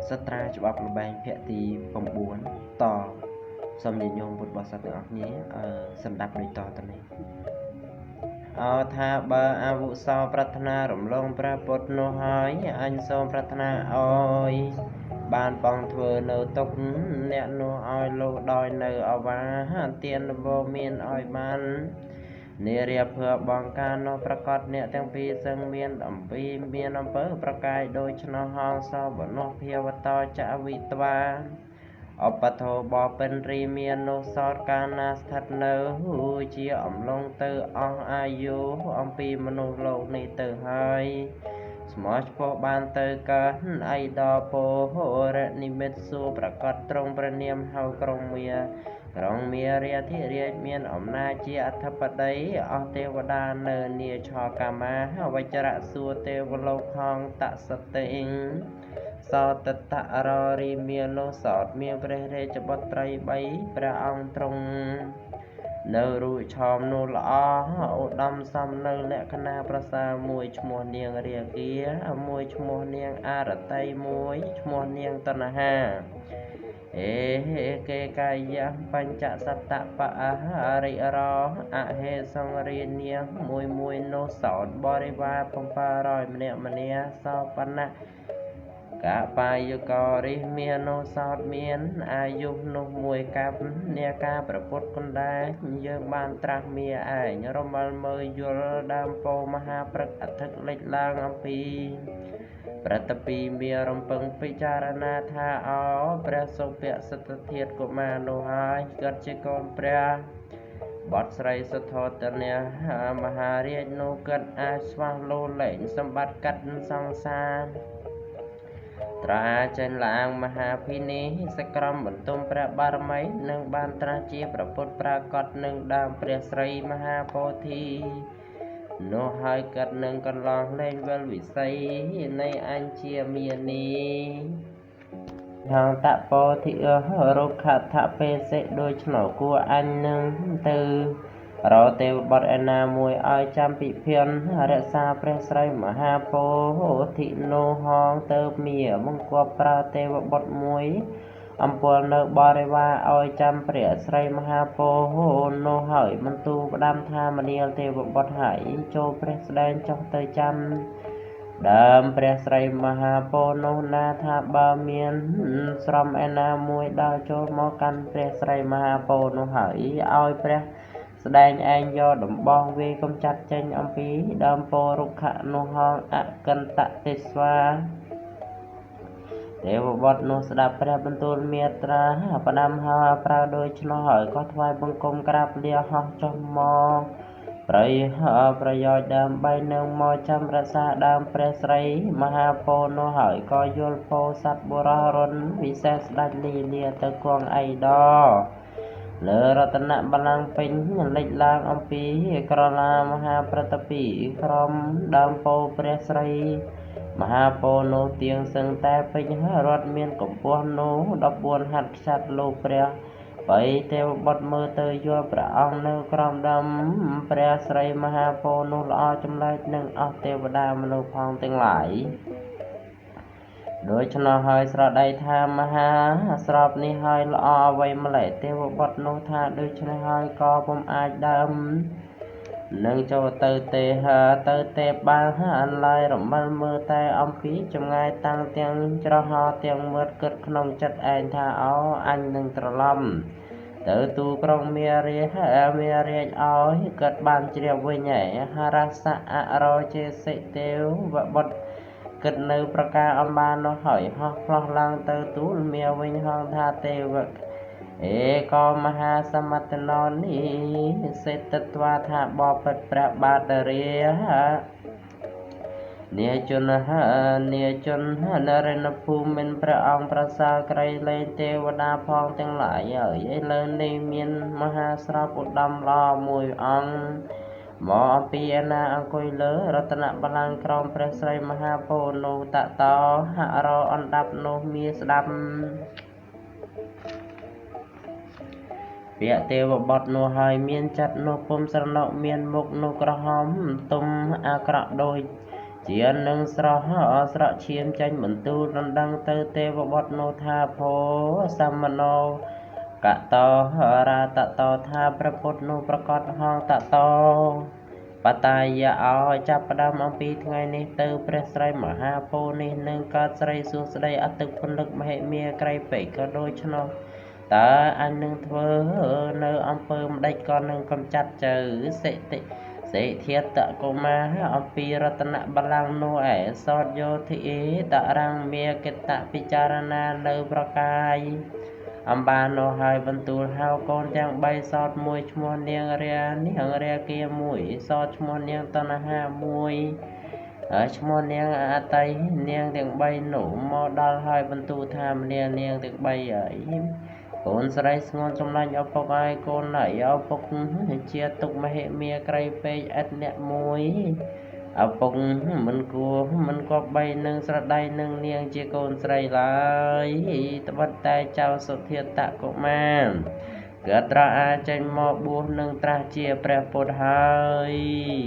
សិត្រាច្បាប់ល្បែងភាគទី9តសូមញាតិញោមពុទ្ធបរិស័ទទាំងអស់គ្នាអឺសម្ដាប់ដូចតទៅនេះអោថាបើអវុសោប្រាថ្នារំលងព្រះពុទ្ធនោះហើយអញសូមប្រាថ្នាអោយបានបងធ្វើនៅទុកអ្នកនោះឲ្យលោកដោយនៅអវាទានដំបូងមានឲ្យបាននិរាភើបងការនោះប្រកាសអ្នកទាំងពីរសឹងមានអំពីមានអំពើប្រកាយដូច្នោះហងសោបនោះភាវតោចវិត្វាអបធោបពិនរីមាននោះសោតកាលណាស្ថិតនៅជាអំឡុងទៅអស់អាយុអំពីមនុស្សលោកនេះទៅហើយស្មោះឆ្ពោះបានទៅកើតអៃដល់ពោរនិមិត្តសួរប្រកាសត្រង់ព្រះនាមហៅក្រុងមាក្រុងមារាធិរាជមានអំណាចជាអធិបតីអស់ទេវតានៅនាឆកាមាវចរៈសួរទេវលោកហងតសតិងសោតតររីមាននោះសោតមានព្រះរាជបុត្រី3ព្រះអង្គទ្រង់នៅរូឆោមនោះល្អឧត្តមសំនៅលក្ខណៈប្រសើរមួយឈ្មោះនាងរាគាមួយឈ្មោះនាងអារតីមួយឈ្មោះនាងតណ្ហាអេគេកាយៈបញ្ចសតបអរិរោអហេសង្រានាងមួយមួយនោះសោតបរិវារ700ម្នាក់ម្នាក់សោបណៈកបាយករិមាននោះសោតមានអាយុនោះមួយកាប់នាការប្រពុតកណ្ដាយើងបានត្រាស់មាឯងរមលមើលយល់ដើមពោមហាព្រឹកអធិកលេចឡើងអំពីប្រតិពីមានរំពឹងពិចារណាថាអោព្រះសុភសិទ្ធធាតកុមារនោះហើយគាត់ជាកូនព្រះបត់ស្រីសុទ្ធោទនៈមហារាជនោះគាត់អាចស្វះលោលែងសម្បត្តិកាត់សង្សារត្រាចេញឡើងមហាភិនិសក្រមបន្ទុំព្រះបារមីនឹងបានត្រាស់ជាព្រះពុទ្ធប្រាកដនឹងដើមព្រះស្រីមហាពោធិនោះហើយកាត់នឹងកន្លងលែងវិលវិស័យនៃអញ្ជាមានីហងតពោធិរុក្ខថបេសិដូច្នោះគួរអញនឹងទៅរកទេវបុត្រឯណាមួយឲ្យចាំពិភានរក្សាព្រះស្រីមហាពោធិនោះហងទៅមាបង្គាប់ប្រើទេវបុត្រមួយអំពល់នៅបរិវារឲ្យចាំព្រះស្រីមហាពោនោះហើយបន្ទូលផ្ដាំថាមនាលទេវបុត្រហើយចូលព្រះស្ដែងចុះទៅចាំដើមព្រះស្រីមហាពោនោះណាថាបើមានស្រមឯណាមួយដើរចូលមកកាន់ព្រះស្រីមហាពោនោះហើយឲ្យព្រះស្ដែងឯងយកដំបងវាយកំចាត់ចេញអំពីដើមពោរុក្ខនោះហងអកន្តតិស្វាទេវបុត្រនោះស្ដាប់ព្រះបន្ទូលមាត្រាផ្ដាំហើយប្រើដូច្នោះហើយក៏ថ្វាយបង្គំក្រាបលាហោះចុះមកប្រយប្រយោជន៍ដើម្បីនឹងមកចាំរក្សាដើមព្រះស្រីមហាពោនោះហើយក៏យល់ពោសត្វបុរសរុនវិសេសស្ដេចលីលាទៅគង់អៃដលើរតនបល្ល័ង្កពេញលេចឡើងអំពីក្រឡាមហាប្រតិពីក្រមដើមពោព្រះស្រីមហាពោនោះទៀងសឹងតែពេញរត់មានកម្ពស់នោះ14ហត្ថខ្ចាត់លោកព្រះបីទេវបុត្រមើលទៅយល់ព្រះអង្គនៅក្រោមដើមព្រះស្រីមហាពោនោះល្អចម្លែកនឹងអស់ទេវតាមនុស្សផងទាំងឡាយដូច្នោះហើយស្រដីថាមហាស្របនេះហើយល្អអ្វីម្ល៉េះទេវបុត្រនោះថាដូច្នេះហើយក៏ពុំអាចដើមនឹងចូលទៅទេទៅទេបានហានឡើយរមិលមើលតែអំពីចម្ងាយតាំងទាំងច្រហោទាំងມືតគិតក្នុងចិត្តឯងថាអោអញនឹងត្រឡប់ទៅទូក្រុងមារាមារាជឲ្យគិតបានជ្រាបវិញឯហរសៈអរចេសិទេវបុត្រគិតនៅប្រការអំបាននោះហើយហោះផ្លោះឡើងទៅទូលមាវិញហងថាទេវអេកមហាសមត្តណោនេះសេតត្វាថាបបិទ្ធព្រះបាទរានាជននាជននរិនភូមិមានព្រះអង្គប្រសើរក្រៃលែងទេវតាផងទាំងឡាយហើយឥឡូវនេះមានមហាស្រពឧត្តមល្អមួយអង្គមកអំពីឯណាអង្គុយលើរតនបល្ល័ង្កក្រោមព្រះស្រីមហាពោនោះតតោហរអណ្ដាប់នោះមាស្ដាប់ពាក្យទេវបុត្រនោះហើយមានចិត្តនោះពុំស្រណុកមានមុខនោះក្រហមទុំអាក្រក់ដូច ជានឹងស្រស់ស្រក់ឈាមចេញបន្ទូលដណ្ដឹងទៅទេវបុត្រនោះថាភោសមណោកតោរាតតោថាព្រះពុទ្ធនោះប្រកាសហងតតោបតាយាឲ្យចាប់ផ្ដើមអំពីថ្ងៃនេះទៅព្រះស្រីមហាពោនេះនឹងកើតស្រីសួស្តីអតិពលឹកមហិមាក្រៃពេកក៏ដូច្នោះតើអញនឹងធ្វើនៅអំពើម្ដេចក៏នឹងកំចាត់ចៅសិតិសិធាតកុមារអំពីរតនបល្ល័ង្កនោះឯសតយោធិតរាំងមាគតពិចារណាលើប្រកាយអំបានោះហើយបន្ទូលហៅកូនទាំង3សតមួយឈ្មោះនាងរានាងរាគាមួយសតឈ្មោះនាងតណ្ហាមួយហើយឈ្មោះនាងអតីនាងទាំង3នោះមកដល់ហើយបន្ទូលថាមនានាងទាំង3ហើយកូនស្រីស្ងួនសម្លាញ់ឪពុកហើយកូនហើយឪពុកជាទុកមហិមាក្រៃពេកឥតអ្នកមួយឪពុកមិនគួរមិនគប្បីនឹងស្រដីនឹងនាងជាកូនស្រីឡើយត្បិតតែចៅសុធាតកុមារកើតត្រអាចេញមកបួសនឹងត្រាស់ជាព្រះពុទ្ធហើយ។